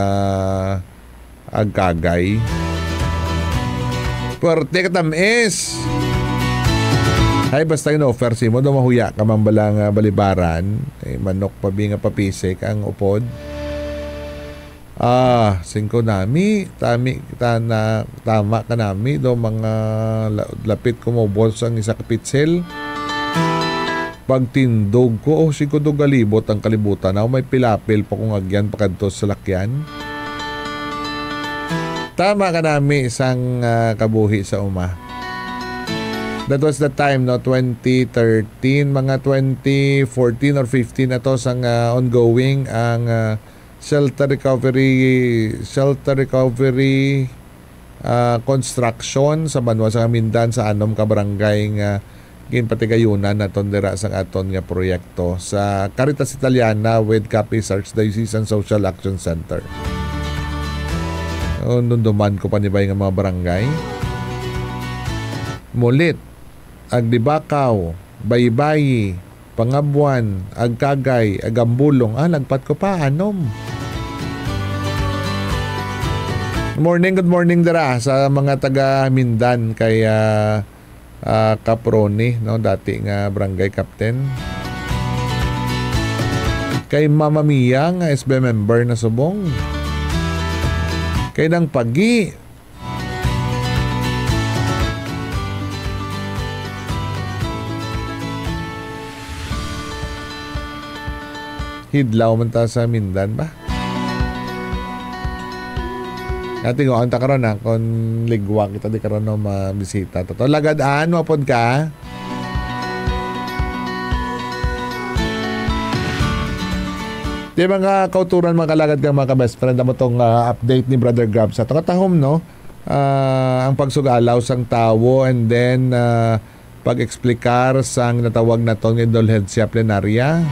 agkagay. Puwerte ka tam-is. Ay, basta in-offer si mo, daw mahuya ka man bala nga balibaran. Eh, manok pa bi nga papisik ang upod. Ah, singko nami, tami, ta-, na, tama ka nami, do mga la-, lapit ko maubos ang isa ka pitsil. Pagtindog ko, oh, singko do galibot ang kalibutan. Ako may pilapil pa kong agyan pakadto sa lakyan. Tama ka nami sang, ah, kabuhi sa uma. That was the time, no, twenty thirteen, mga twenty fourteen or fifteen na to sang, ah, ongoing ang, ah, shelter recovery, shelter recovery, ah, construction sa banwa sa Mindan sa anom ka barangay nga ginpatigayunan naton dira sang aton nga proyekto sa Caritas Italiana with Capiz Archdiocese and Social Action Center. Oh, nunduman ko pa ni bay nga mga barangay. Mulit, Agdibakaw, Baybayi, Pangabuan, Agkagay, Agambulong. Ah, lagpat ko pa, anom. Morning, good morning dira sa mga taga Mindan kay, ah, ah, Caproni, no, dati nga barangay captain. Kay Mama Mia nga S B member na subong. Kay Nang Pagi, Hidlaw man ta sa Mindan ba? Ati ko, ang ta karon na, kung ligwa kita di karon no mabisita. Totoo, lagad-an, mapod ka? Di mga kauturan, mga kalagad kang mga ka-best friend, amo tong, ah, update ni Brother Gab sa tong katahom, no? Ah, ang pagsugalaw sang tawo, and then, ah, pag-eksplikar sang natawag naton nga indulhensya plenaria,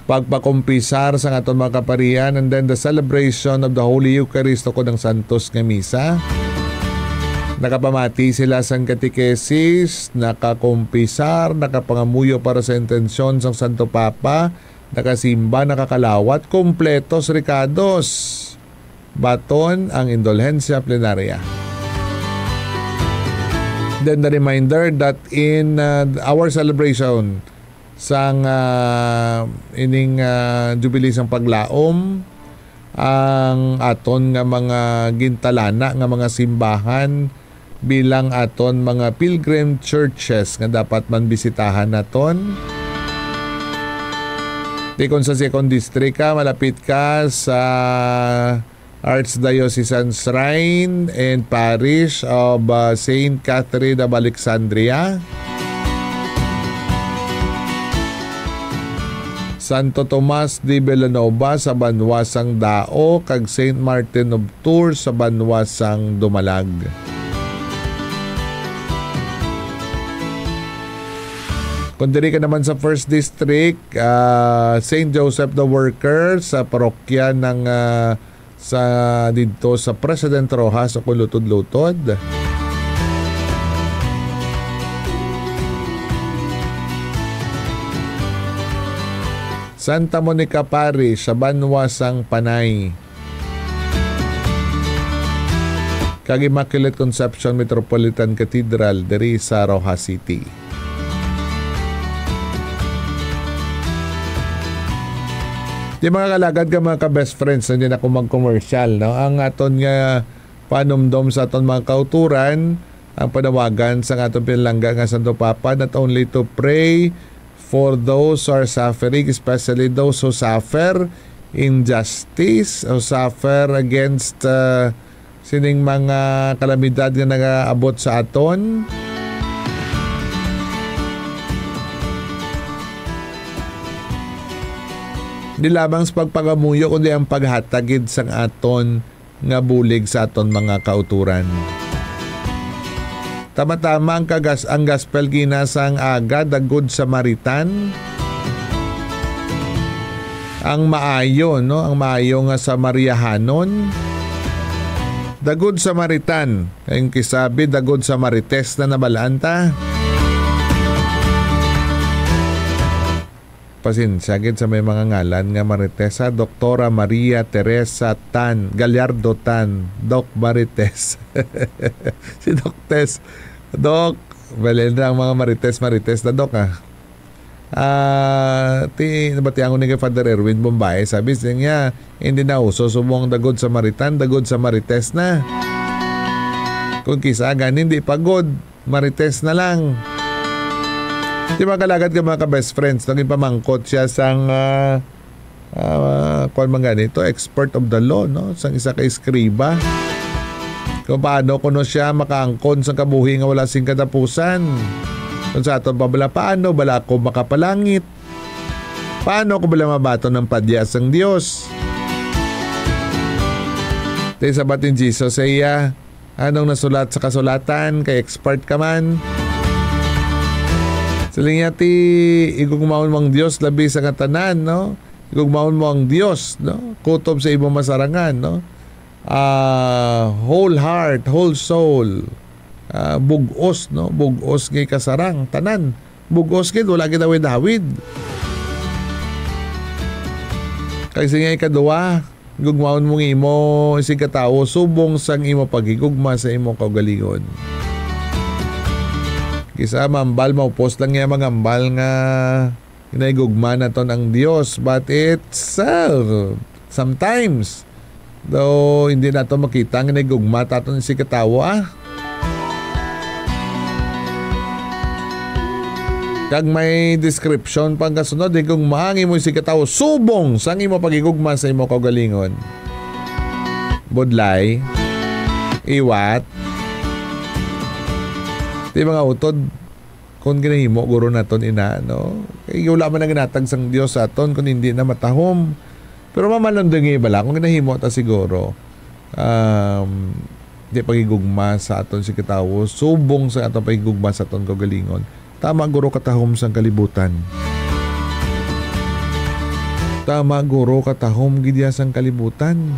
pagpakumpisar sang aton mga kaparian, and then the celebration of the Holy Eucharist, o kon ang Santos nga Misa. Nakapamati sila sang katekesis, nakakumpisar, nakapangamuyo para sa intensyon sang Santo Papa, nakasimba, nakakalawat, kompletos rekados. Baton ang indulhensya plenaria. Then the reminder that in, uh, our celebration sang, uh, ining, uh, Jubilee sang Paglaom, ang aton nga mga gintalana nga mga simbahan bilang aton mga pilgrim churches nga dapat man bisitahan naton. Di kon sa second district ka, malapit ka sa Archdiocesan Shrine and Parish of, uh, Saint Catherine of Alexandria, Santo Tomas de Villanova sa banwa sang Dao, kag Saint Martin of Tours sa banwa sang Dumalag. Kung diri ka naman sa First District, ah, Saint Joseph the Worker sa parokya ng, ah, sa, didto sa President Roxas o kung Lutod-Lutod. Santa Monica Parish sa banwa sang Panay, kag Immaculate Conception Metropolitan Cathedral diri sa Roxas City. Di, mga kalagad ka, mga ka-best friends, hindi na ako mag-commercial, no? Ang aton nga panumdom sa aton mga kauturan, ang panawagan sa aton pinalangga nga Santo Papa, not only to pray for those who are suffering, especially those who suffer injustice, who suffer against, uh, sining mga kalamidad nga nagaabot sa aton. Di lamang sa pagpangamuyo, kundi ang paghatag gid sang aton nga bulig sa aton mga kauturan. Tama-tama ang kagas-, ang gospel ginasang aga, the Good Samaritan. Ang maayo, no? Ang maayo nga Samariahanon. The Good Samaritan. Kay ang kisabi, the Good Samarites na nabalaan ta. Pasensya gid sa may mga ngalan nga Marites, ha. Doktora Maria Teresa Tan, Gallardo Tan, Doc Marites. Si Doc Tess. Doc, balen ra ang mga Marites, Marites na, Doc, ah. Ah, ti, nabatian ko ni kay Father Erwin Bombay, sabi siya niya, "Hindi na uso subong the Good Samaritan, the Good Samarites na. Kung kisa gani, hindi pa good, Marites na lang." Di ba, kalagad ka, mga ka-best friends, naging pamangkot siya sang, ah, ah, kwan man gani to, expert of the law, no? Sang isa ka eskriba. Kung paano kuno siya makaangkon sang kabuhi nga wala sing katapusan. Kung sa aton pa bala, paano bala ako makapalangit? Paano ko bala mabaton ang padya sang Dios? Ti sabat ni Jesus sa iya, "Anong nasulat sa kasulatan? Kay expert ka man." Siling niya, "Ti igugmaon mo ang Dios labi sa nga tanan, no? Igugmaon mo ang Dios, no? Kutob sa imong masarangan, no? Ah, whole heart, whole soul. Ah, bug-os, no? Bug-os nga ikasarang, tanan. Bug-os gid, wala gid awid-awid." Kag siling niya, "Ikaduha, gugmaon mo ang imo isigkatawo subong sang imo paghigugma sa imo kaugalingon." Kisa mambal, maupos lang niya mangambal nga ginahigugma naton ang Dios, but it's, uh, sometimes, though, hindi nato makita ang ginahigugma ta aton isigkatawo, ah. Kag may description pang kasunod, "Higugma ang imo isigkatawo subong sang imo paghigugma sa imo kaugalingon." Budlay, iwat, ti mga utod, kung ginahimo guro naton ina, no? Kay wala man ang ginatag sang Dios sa aton kung hindi na matahom. Pero mamalundungi bala kung ginahimo ta siguro, um, di paghigugma sa aton isigkatawo, subong sa aton paghigugma sa aton kaugalingon. Tama guro katahom sang kalibutan. Tama guro katahom gid ya sang kalibutan.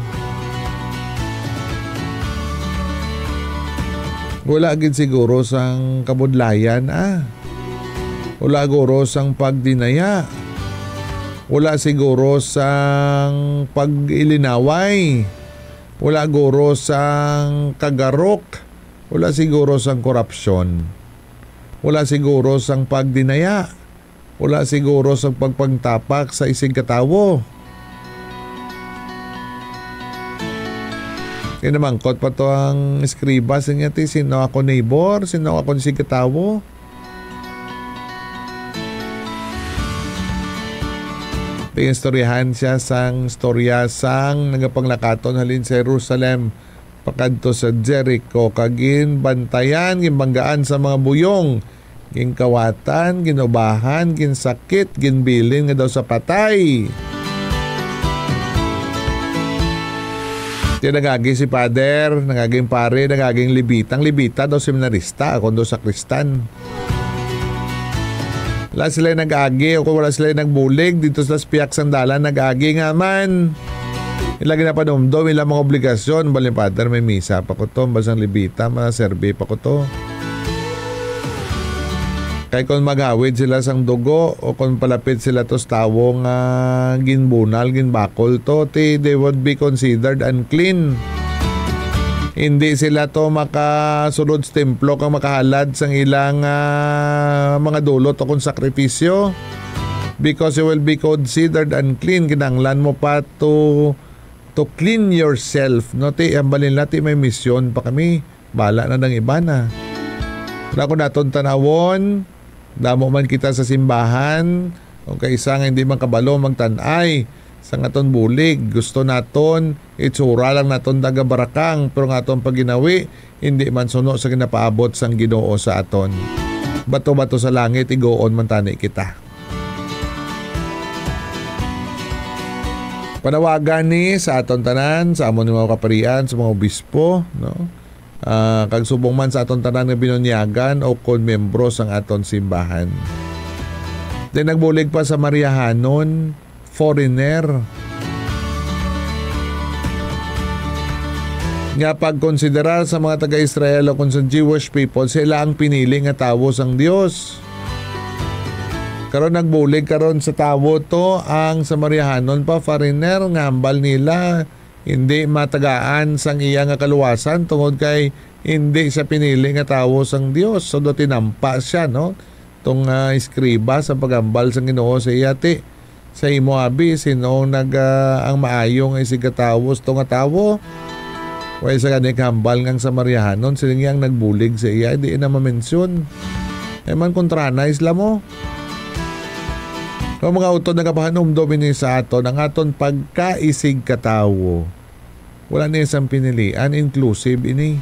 Wala gid siguro sang kabudlayan, ah. Wala guro sang pagdinaya. Wala siguro sang pag-ilinaway. Wala guro sang kagarok. Wala siguro sang korupsyon. Wala siguro sang pagdinaya. Wala siguro sang pagpangtapak sa isigkatawo. Kay namangkot pa to ang eskriba, siling niya, "Ti, sino ako neighbor? Sino ako isigkatawo?" Ti istoryahan siya sang istorya sang nagapanglakaton halin sa Jerusalem pakadto sa Jericho, kag ginbantayan, ginbanggaan sa mga buyong, ginkawatan, ginubahan, ginsakit, ginbilin nga daw sa patay. Ti nagagi si Father, nagaging pare, nagaging Levita. Ang Levita daw seminarista, ako daw sakristan. Wala sila nag-agi, o kung wala sila nagbulig, dito sila sa pihak sang dalan nag-agi nga man. Ila ginapanumdom, ila mga obligasyon, bali, "Father, may misa pa ko to, basang Levita, maserbi pa ko to." Kay kung maghawid sila sang dugo, o kung palapit sila to sa tawo nga ginbunal, ginbakol to, ti they would be considered unclean. Hindi sila to makasulod sa templo kag makahalad sang ilang, ah, mga dulot o kon sakripisyo, because you will be considered unclean. Kinahanglan mo pa to, to clean yourself, no? Ti, ang balin nila, ti may misyon pa kami. Bala na nang iba na. Wala ko naton tanawon. Damo man kita sa simbahan, o kaisa nga hindi man kabalo magtan-ay sa aton bulig. Gusto naton itsura lang naton taga-Barakang, pero nga aton pagginawi hindi man suno sa ginapaabot sang Ginoo sa aton. Bato-bato sa langit, igoon man tani kita. Panawagan ni sa aton tanan, sa amon nga mga kaparian, sa mga obispo, no? Ah, kag subong man sa aton tanan nga binunyagan o kon miyembro sang aton simbahan. Then nagbulig pa sa Mariahanon, foreigner, nga pagkonsiderar sa mga taga-Israel o kon sa Jewish people, sila ang pinili nga tawo sang Dios. Karon nagbulig karon sa tawo to ang Samariahanon pa, foreigner, nga hambal nila hindi matagaan sang iya nga kaluwasan tungod kay hindi siya pinili nga tawo sang Dios. So, do tinampa siya, no? tong, ah, eskriba sa paghambal sang Ginoo sa iya, ti, sa imo, abi, sin-o nag, ah, ang maayo nga isigkatawo sa tong nga tawo? Way sa gani kahambal nga ang Samariahanon, siling niya ang nagbulig sa iya, di na mamensyon. Ay man kontrana, isla mo. Ang mga utod nagapahanumdom ini sa aton, ang aton pagkaisigkatawo. Wala niya sang pinilian, inclusive ini.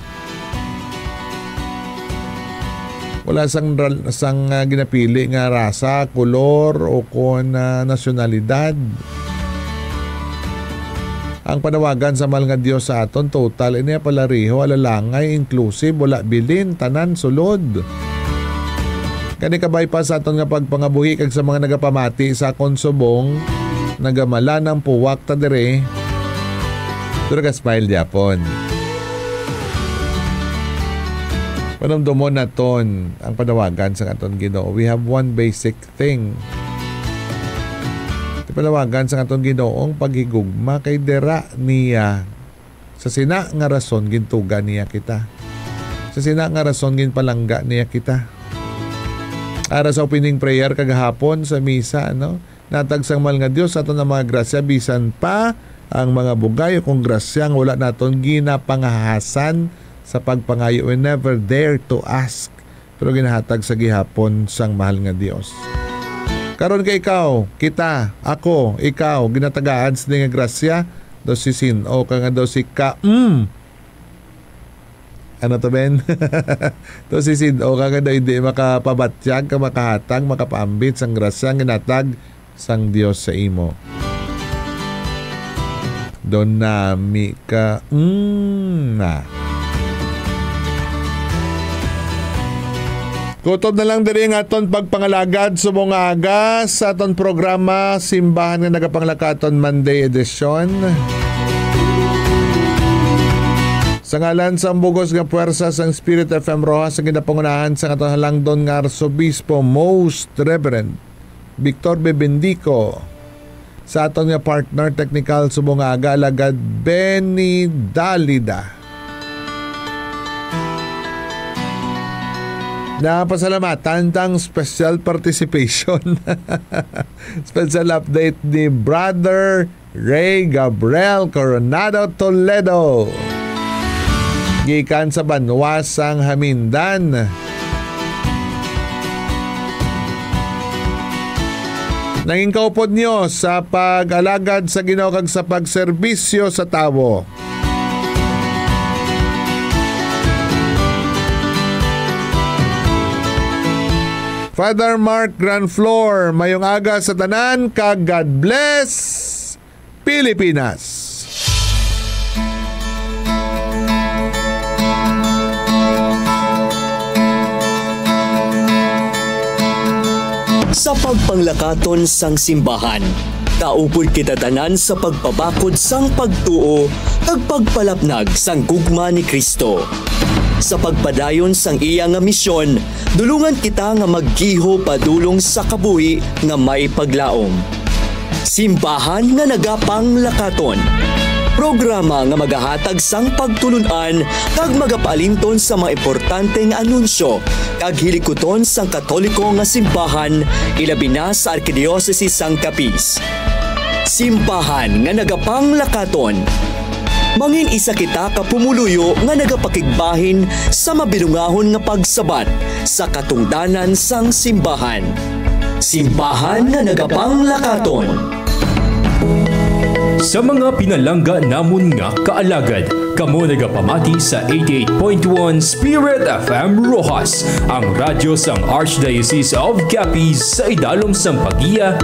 Wala sang ral-, sang, ah, ginapili nga rasa, kolor, o kon, ah, nasyonalidad. Ang panawagan sa mahal nga Dios sa aton, total ini, palariho, alalangay, inclusive, wala bilin, tanan sulod. Gani kabay pa sa aton nga pagpangabuhi kag sa mga nagapamati sa akon subong, nagamala nang puwak ta diri. Pero ka-smile gyapon. Panumdomon naton ang panawagan sa aton Ginoo. We have one basic thing. Ti panawagan sa aton Ginoo ang paghigugma kay dira niya. Sa sina nga rason gintuga niya kita. Sa sina nga rason ginpalangga niya kita. Ara sa opening prayer kagahapon sa misa, no? Natag sang mahal nga Dios sa aton ang mga grasya, bisan pa ang mga bugay o kung grasya nga wala naton ginapangahasan sa pagpangayo. We never dare to ask, pero ginahatag sa gihapon sang mahal nga Dios. Karon kay ikaw, kita, ako, ikaw, ginatagaan sini nga grasya, daw si sin-o ka nga daw si ka, mm. Ano to, Ben? Daw si sin-o ka nga daw hindi makapabatyag, ka makahatag, makapaambit sang grasya nga ginatag sang Dios sa imo. Daw nami ka, mm, na. Kutob na lang diri ang aton pagpangalagad subong nga aga sa aton programa, Simbahan nga Nagapanglakaton, Monday edition. Sa ngalan sang bug-os nga puwersa sang Spirit F M Roxas, ang ginapangunahan sang aton halangdon nga Arsobispo, Most Reverend Victor Bebendico, sa aton nga partner technical subong nga aga, Alagad Benny Dalida. Napasalamatan tang special participation, special update ni Brother Ray Gabriel Coronado Toledo, gikan sa banwa sang Hamindan. Nangin kaupod niyo sa pag-alagad sa Ginoo kag sa pagserbisyo sa tawo. Father Mark Granflor, mayong aga sa tanan, kag God bless Pilipinas. Sa pagpanglakaton sang simbahan, kaupod kita tanan sa pagpabakod sang pagtuo kag pagpalapnag sang gugma ni Cristo. Sa pagpadayon sang iya nga misyon, dulungan kita nga maggiho padulong sa kabuhi nga may paglaom. Simbahan nga Nagapanglakaton, programa nga magahatag sang pagtulon-an kag magapaalinton sa mga importante nga anunsyo kag hilikuton sang Katoliko nga simbahan, ilabi na sa Arkidiyosese sang Capiz. Simbahan nga Nagapanglakaton. Mangin-isa kita ka pumuluyo nga nagapakigbahin sa mabinungahon nga pagsabat sa katungdanan sang simbahan. Simbahan nga Nagapanglakaton. Sa mga pinalangga namon nga kaalagad, kamo nagapamati sa eighty-eight point one Spirit F M Roxas, ang radyo sang Archdiocese of Capiz, sa idalom sang paggiya